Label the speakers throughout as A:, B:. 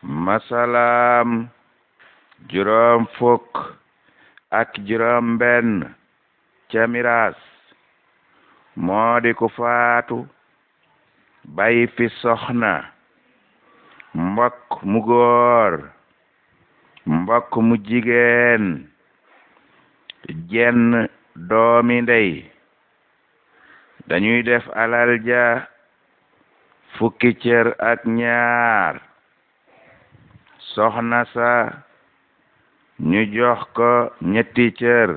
A: masalaam juróom fukk ak juróom benn ca miraas moo di ku faatu bàyyi fi soxna mbokk mu góor mbokk mu jigéen jenn doomi ndey dañuy def alal ja fukki cër ak ñaar soxna sa ñu jox ko ñetti cër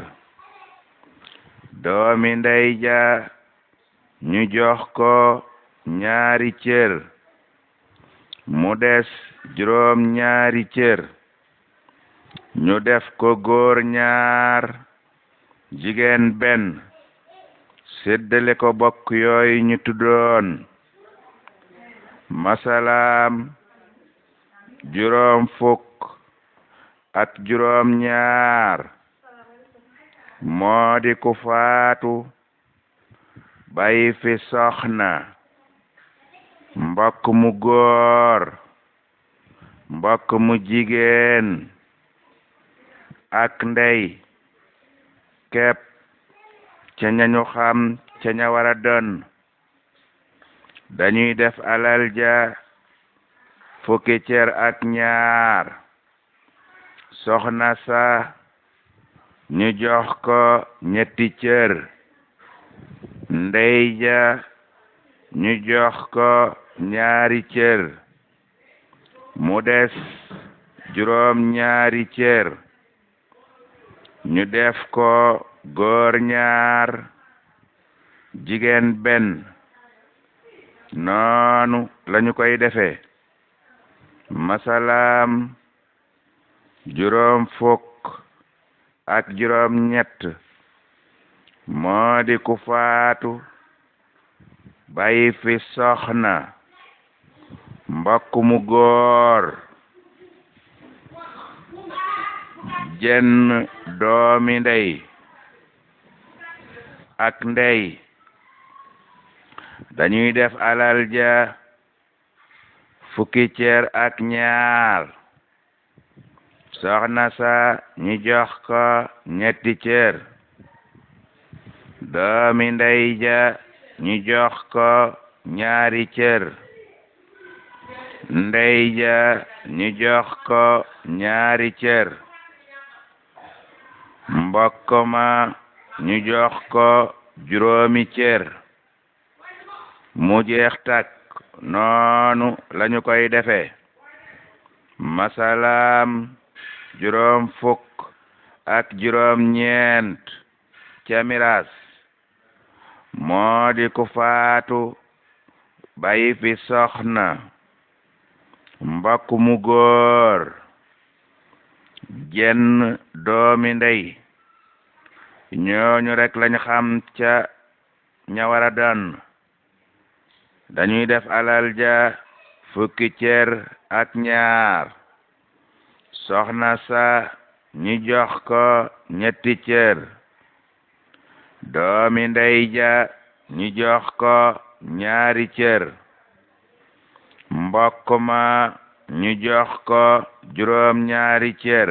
A: doomi ndey ja ñu jox ko ñaari cër mu des juróom ñaari cër ñu def ko góor ñaar jigéen benn séddale ko bokk yooyu ñu tuddoon masalaam juróom fukk ak juróom ñaar moo di ku faatu bàyyi fi soxna mbokk mu góor mbokk mu jigéen ak ndey képp ca ñañu xam ca ña wara doon dañuy def alal ja fukki cër ak ñaar soxna sa ñu jox ko ñetti cër ndey ja ñu jox ko ñaari cër mu des juróom ñaari cër ñu def ko góor ñaar jigéen benn noonu lañu koy defee masalaam juróom fukk ak juróom ñett moo di ku faatu bàyyi fi soxna mbokk mu góor jenn doomi ndey ak ndey dañuy def alal ja fukki cër ak ñaar soxna sa ñu jox ko ñetti cër doomi ndey ja ñu jox ko ñaari cër ndey ja ñu jox ko ñaari cër mbokk ma ñu jox ko juróomi cër mu jeex takk noonu lañu koy defee masalaam juróom fukk ak juróom ñeent ca miraas moo di ku faatu bàyyi fi soxna mbokk mu góor jenn doomi ndey ñooñu rek lañu xam ca ña wara doon dañuy def alal ja fukki cër ak ñaar soxna sa ñu jox ko ñetti cër doomi ndey ja ñu jox ko ñaari cër mbokk ma ñu jox ko juróom ñaari cër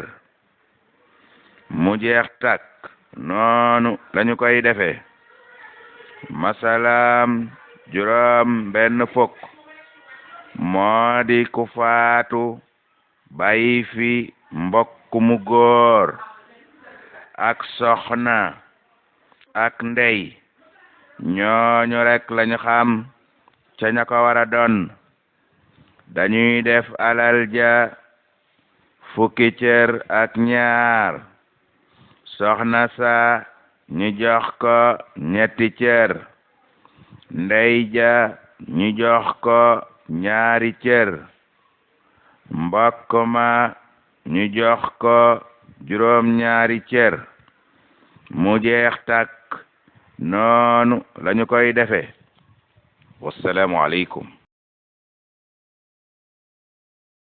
A: mu jeex takk noonu lañu koy defee masalaam juróom benn fukk moo di ku faatu bàyyi fi mbokk mu góor ak soxna ak ndey ñooñu rek lañu xam ca ña ko wara doon dañuy def alal ja fukki cër ak ñaar soxna sa ñu jox ko ñetti cër ndey ja ñu jox ko ñaari cër mbokk ma ñu jox ko juróom ñaari cër mu jeex takk noonu lañu koy defee wassalaamu aleykum